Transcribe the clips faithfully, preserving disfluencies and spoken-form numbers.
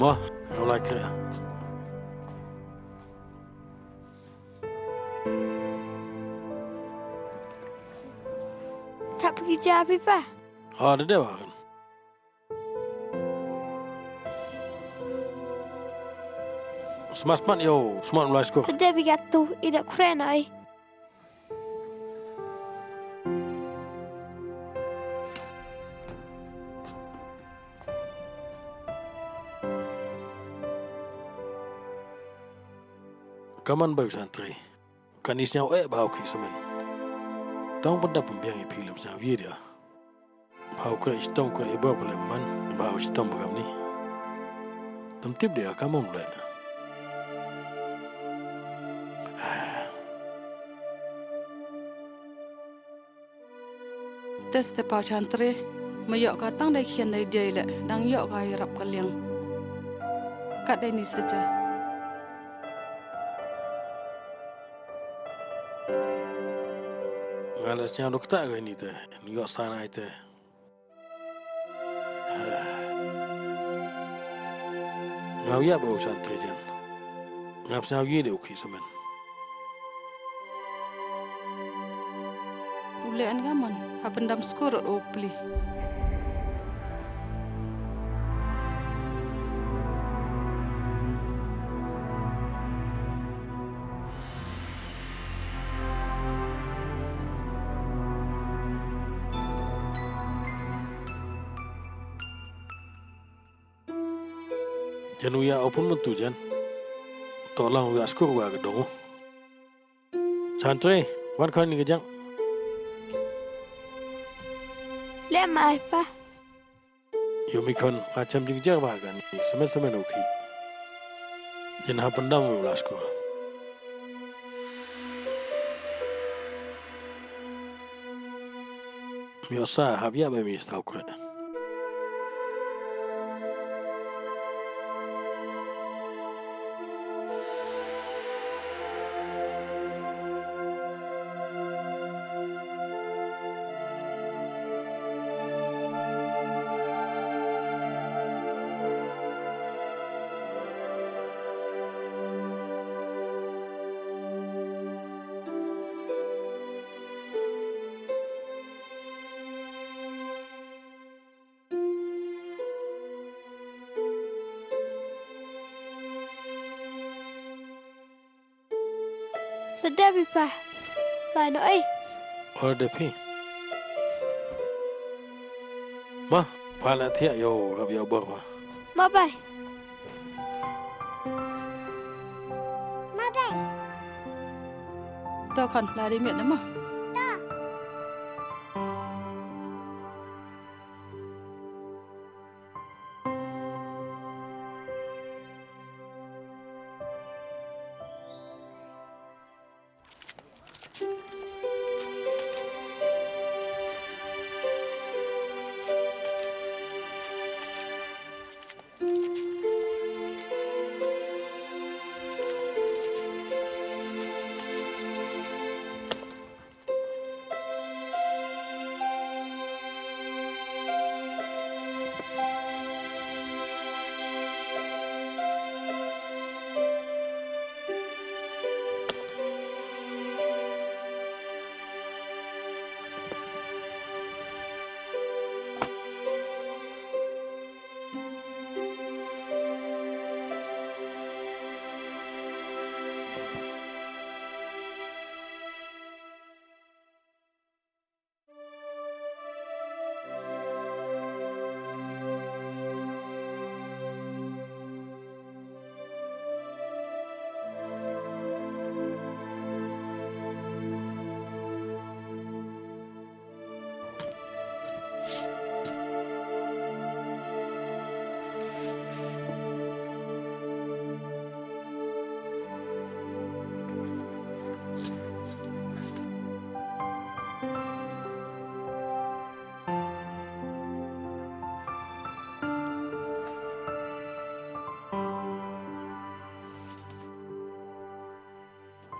Mo, u lai kre. Tap ki ja phi pa. Ah, da de wa kan. Smat smat yo, smat u lai skur. Da de bi gatu, i da kren ai. Kaman bai u Santri. Kan i sñiaw eh ba u khih samen. Tang pynda pynbiang i phi lem sñiaw ye dia. Ba u kre i stom kre i ba pule man. Ba u stom ba kam ni. Tam tip dia kamon le. Te step pa u Santri, ma ïoh ka tang dei khian dei dei le, dang ïoh ka ïarap ka liang. Kat dei ni saja. Nga la sñiaw dok ta ga ni te, ni ïoh sana ite. Nga u ïa ba u Santri jen. Nga psñiaw ye de u khih samen. U le an gaman, ha pyndam skur o pli. Jan u ïa open mynta jan. To lang u ïa skur wa ka dong. Santri, wan khon ni ka jang. Le mai pa. Ïoh mi khon, nga chem jingjar ba kan, semen semen u khih. Jan ha pyndam u la skur. Mi osa hap ïa ba mi stau kre. Sa da bi pa. Ba no ai. Or da phi. Ma, pa la thiah yo, rap yo bor ma. Ma bai. Ma bai. To khon la ri miet na ma. To.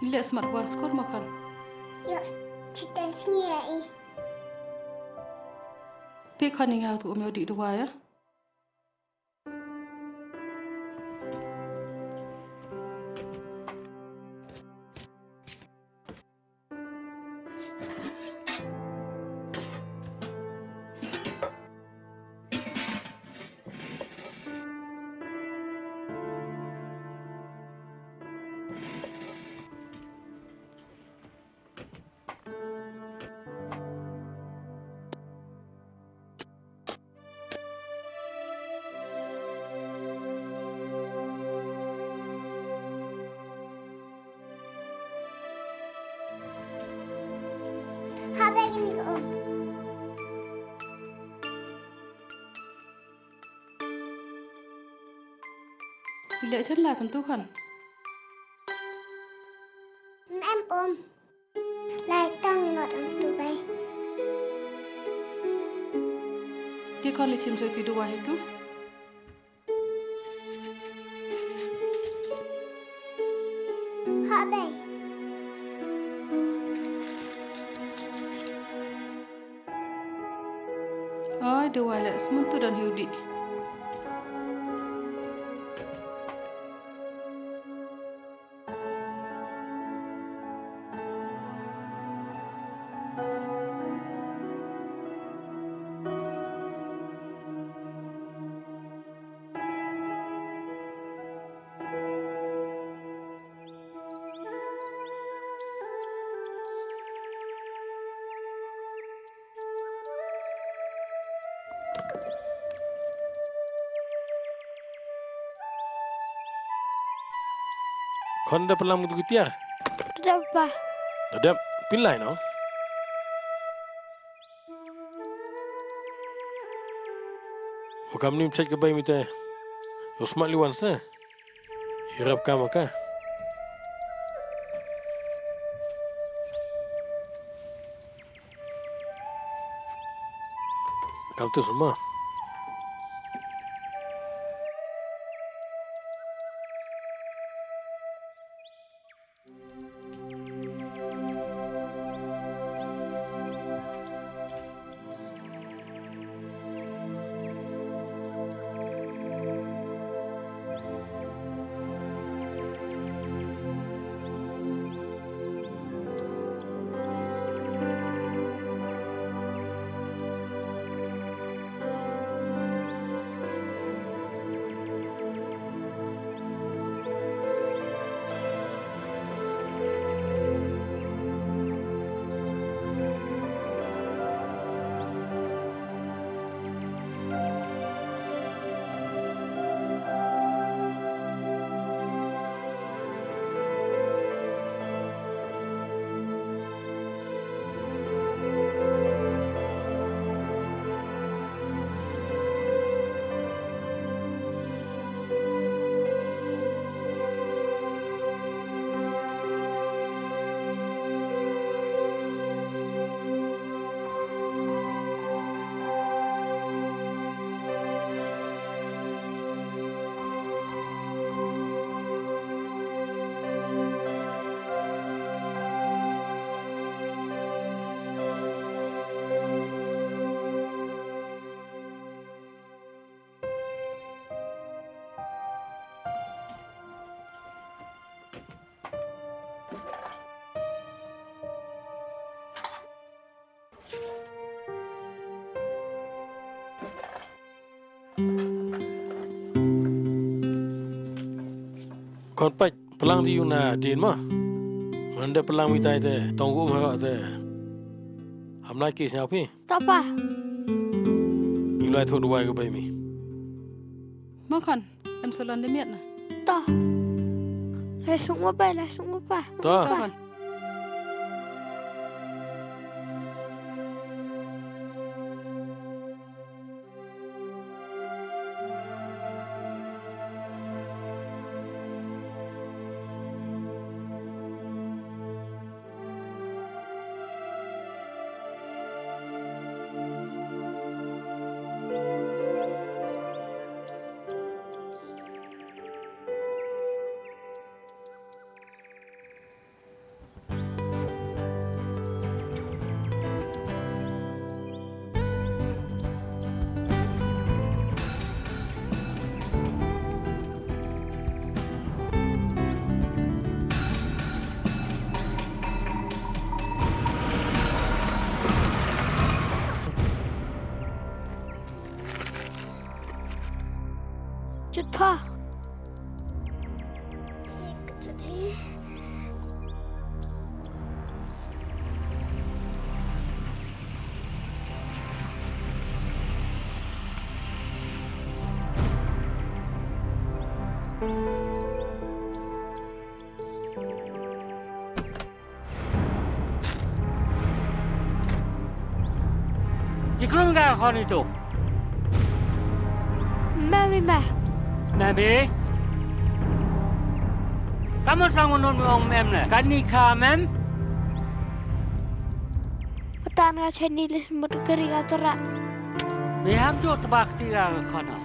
Ile smart wan skur ma khon. Yo, chitan sini ya i. Pi khon ing ya tu umi odi dua ya. Ïa chen la pyntu khon. Em um. Lai tang ngot ang tu bai. Ki khon li chim soi ti duwa hi tu. Ha bai. Ai, duwa le, smun tu don hiu di. Khon da pynlang mut kutia. Dep pa. Dep pynlai no. Wa kam nim chait ka bai mita. Yo smat liwan sa. Irap kam ka. Kam tu semua. Kon pait, pynlang ti una din ma. Manda pynlang mi tai te, tong gu um ha te. Ham lai ki sñiaw phi. To pa. Ngi lai thok duwai ka bai mi. Mo khon, em salon de miat na. To. Lai suk mo bai, lai suk mo pa. To. To khon. Chut pha. Ki krum ka khon itu. Mami ma. Mami. Amo sang unun mi ong mem ne. Kani kha mem. Patan nga chani le mut kari nga tara. Me ham jo tebak tiga ke khana.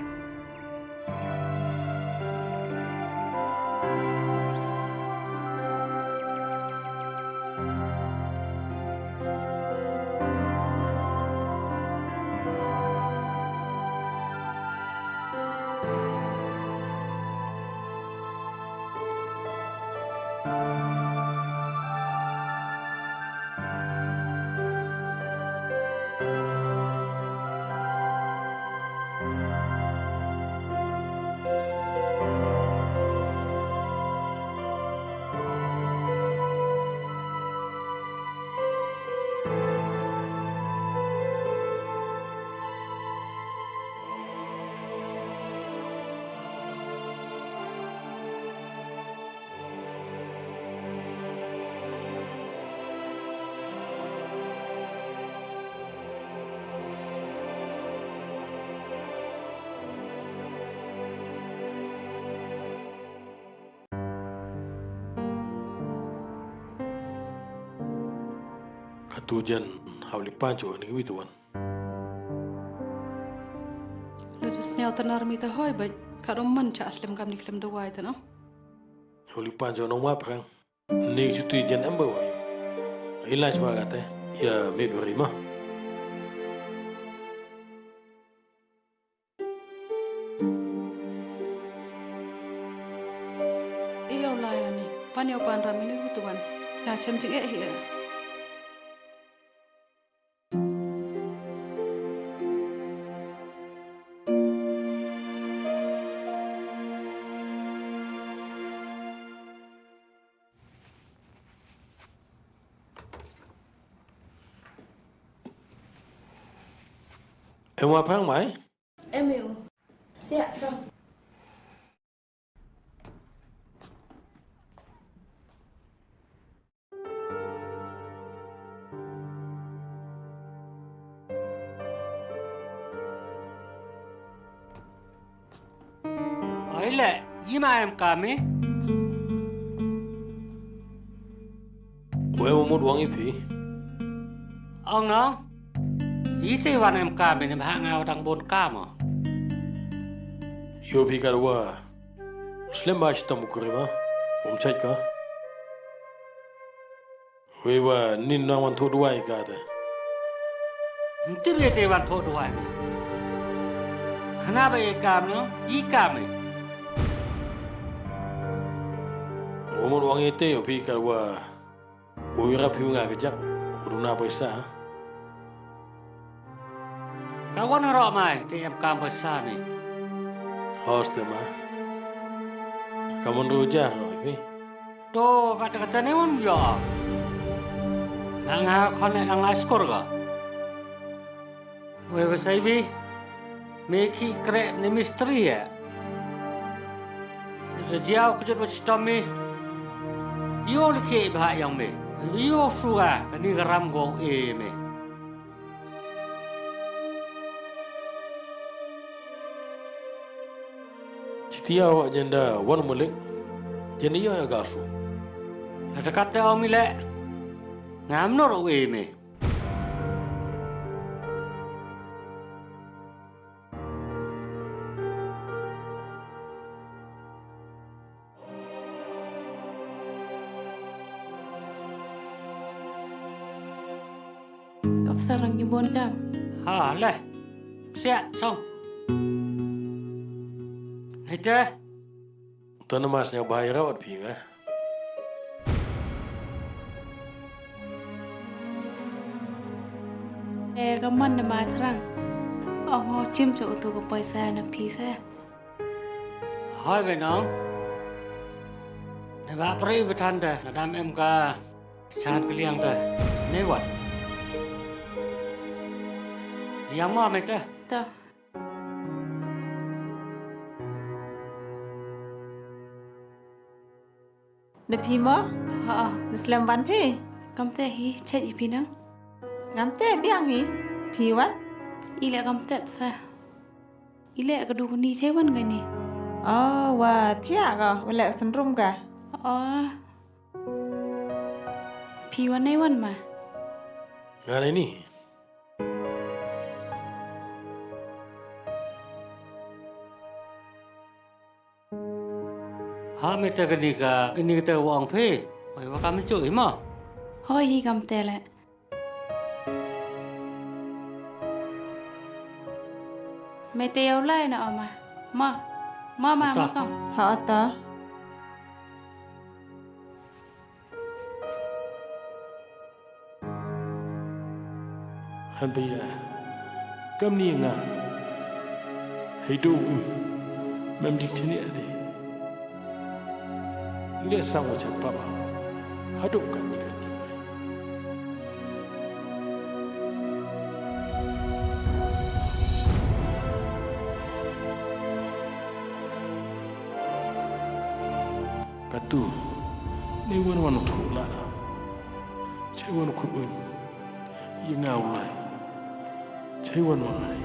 Katu jan hau li pancho ni wi tuan. Lada sñiaw tnar mi ta hoi bait, ka dom man cha aslem kam ni khlem dawai ta no. Hau li pancho nong ma prang. Ni chuti jan em ba wai. Ilaj ba kate. Ya me dwari ma. Ïa u lai ani, pan ïa u pan ram ini u tuan. Ïa chem jing eh hi eh. Em wa phang mai? Em ïa u. Siah dong. Oi le, i ma em kam i? Wei wa mut wang i phi? Ong nong, i te wan em kam i ne bha nga wa dang bun kam o. Yo phi ka wa slem ba shi tam u kri ma, um chai ka. Wei wa nin nang wan thoh duwai ka te. Nti be te wan thoh duwai me. Khana ba e kam no, i kam me. Wa mut wang e te yo phi ka wa. Wei rap phi nga ka jak. Wa duna paisa. Ka wan ro mai te em kam paisa me. Hos te ma. Ka mon ru ja ro me. To kata kata ne un yo. Nang ha khon ne nang la skur ka. Wei ba sai bi. Me ki kre ne mistri ya. Da jiaw kjut wa chitom me. Yo li ki ba yang me. Yo suwa kani garam go e me. Chitia wa jenda wan mulik. Jenda yo ya gasu. Ada kata om ile. Ngam nor we me. Kap sarang ni bon kam. Ha leh. Siak song. Hei te. Tana mas nya bai rawat pi nga. Eh, ka man na ma trang. Ong ho chim cho utu ka paisa na phi sa. Hoi be nong. Na ba pri betan da, na dam em ka chan kliang da. Ne wat. Yang ma me te. Ta. Da phi mo? Ha. Da slem ban phi? Kam te hi, chet i phi nang. Ngam te biang hi. Phi wan? I le kam te sa. I le ka du ni che wan ngai ni. Oh, wa thiah ka, wa le sendrum ka. Oh. Phi wan ne wan ma? Nga ne ni. Ha, mynta kane ka, kane ka te wa ong phi. Oi, wa kam ju i ma. Hoi, hi kam te le. Me te yow lai na oma. Ma. Ma, ma, ma kam. Ha, ata. Han pia. Kam ni nga. Hei du im. Mem dik chini ade. Ire sang wa chapa ma. Hadu kan ni kan ni mai. Katu, ne wan wan u thuk la. Chai wan u khuk un. Ye nga u lai. Chai wan wan ai.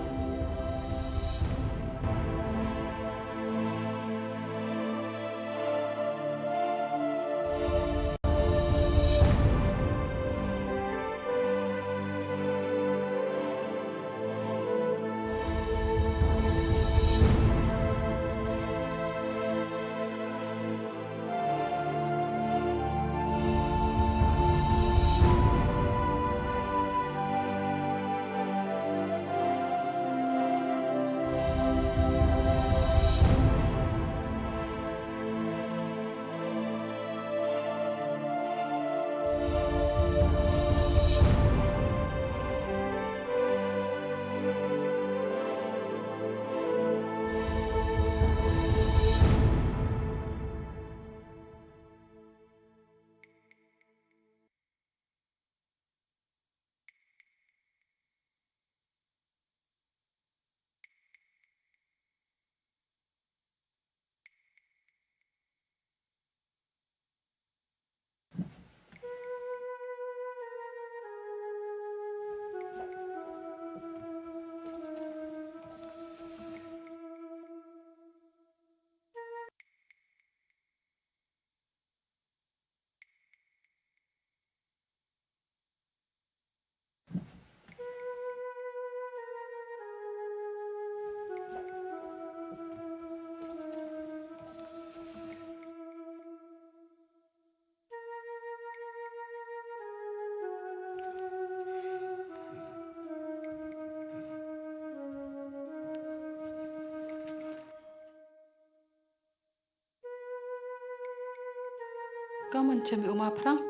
Kammon chem ïa u ma phrang?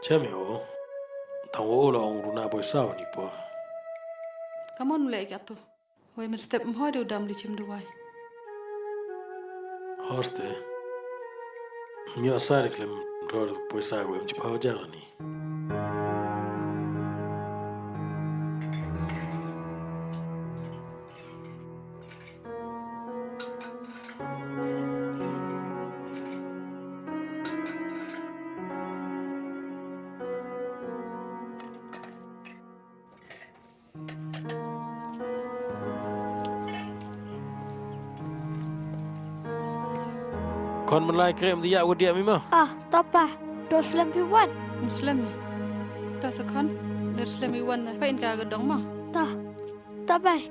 Chem ïa u. Tang u la ong u runa poisa ni por. Kammon u leh ïa kato. Wei mynstep ym hoi de u dam de chem duwai. Hoste. Ym ïoh sa de khlem dor poisa ko em chiphaw hajar ni. Khon, mynlai krem dia u dia mi ma. Ah, tapa. Do slem pi wan. Ym slem ni. Ta sa khon. Der slem i wan na. Pain ka ga dong ma. Ta. Ta bai.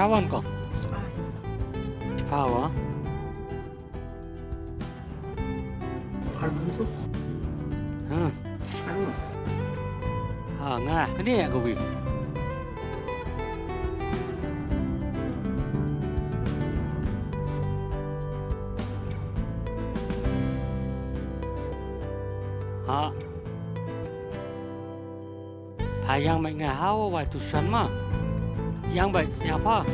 Kawan ko. Pawa. Ha. Ha nga. Ini ya gobi. Ha. Pha ïang beit nga ha u wai tuition ma. Ïang beit sha pha.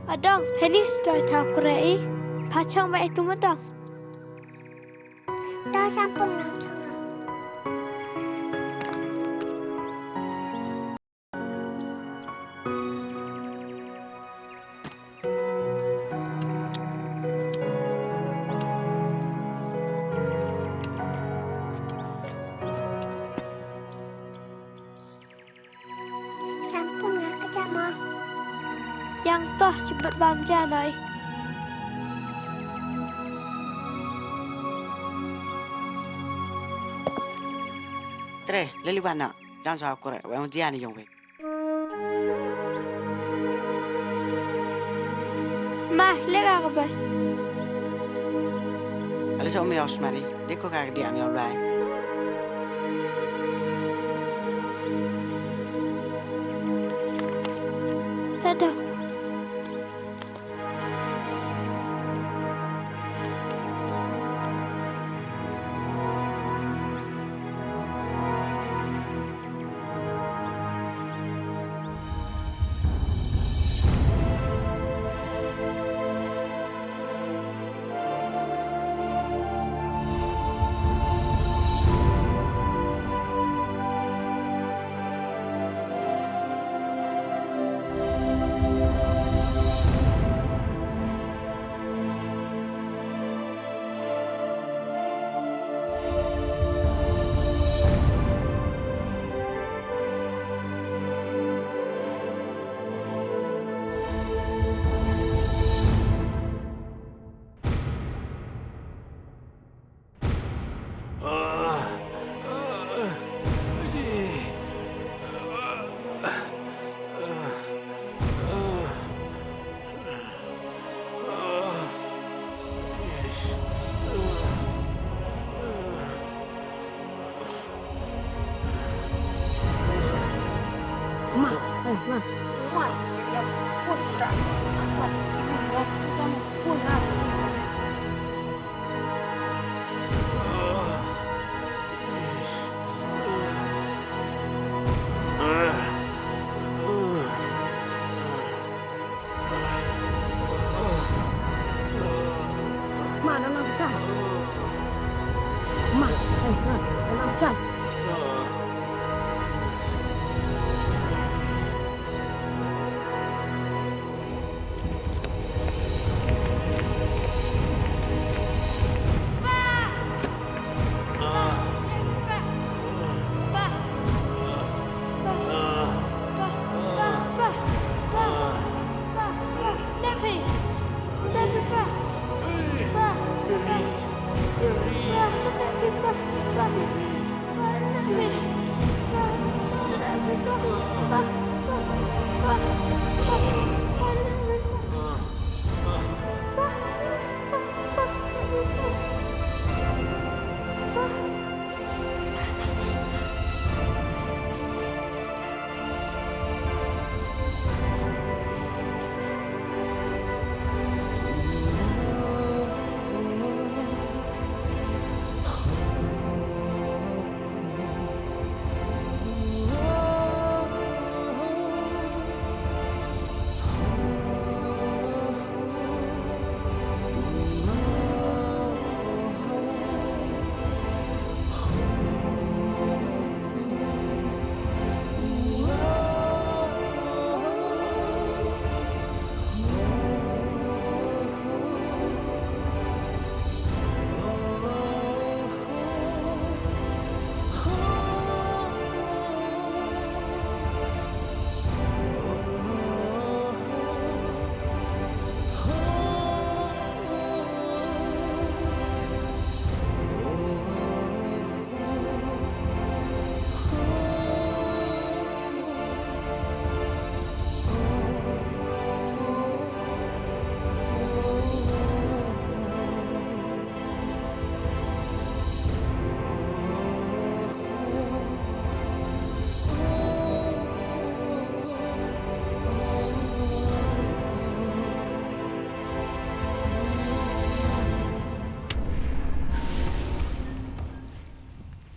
Adong, henis doi tau krei, pachang ma itu madong. Ta sampun nang changa. Sampun nga kejap mo. Yang toh cepat bam janai. Tre, leli wana, dan sa kore, wang jian yong wei. Ma, lega ka bai. Ale sa umi os mari, deko ka dia mi olai. Tada. Ma, ai, ma. Ma, ya, ya, fus, tra. Fus, fus, fus. Ma, nang nang pejai. Ma, eh, ma, nang nang pejai.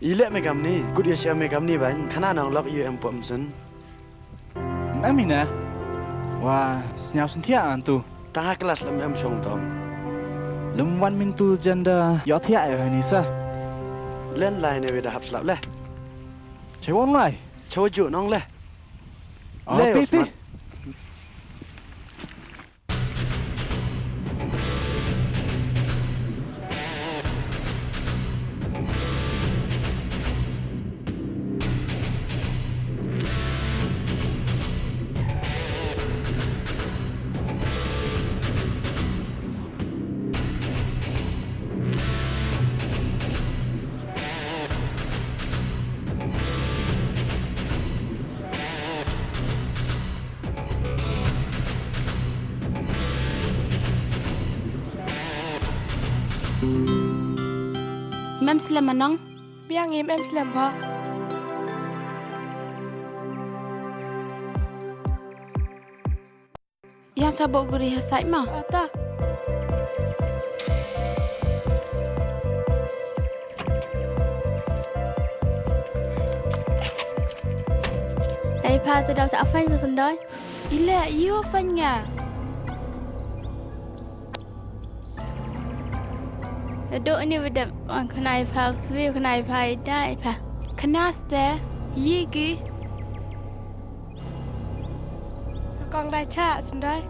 I leh me kamni, kut ïa sha me kamni ban, khana nang lok ïa em pom sun. Em ina. Wa, sñiaw sñiaw tu. Tang ha klas lem em shong tom. Lem wan min tu janda, ïa thiah ïa hani sa. Len lai ne weda hap slap leh. Che won lai. Che won ju nong leh. Oh, leh pi, pi. Mem slem ma nong? Biang im em slem ba. Ïa sa bok guri ha sait ma. Ata. Ei pa, te dau sa fain ba sendai. Ile yu fain nga. Dok ini bedap wan kena ipa swi kena ipa ida ipa. Kena ste yigi. Kong rai cha sendai.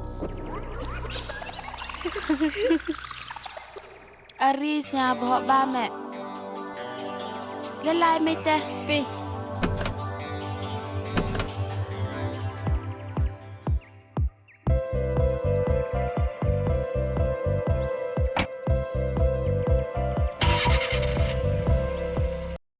Ari snya bohok ba me. Lelai me te. Pi.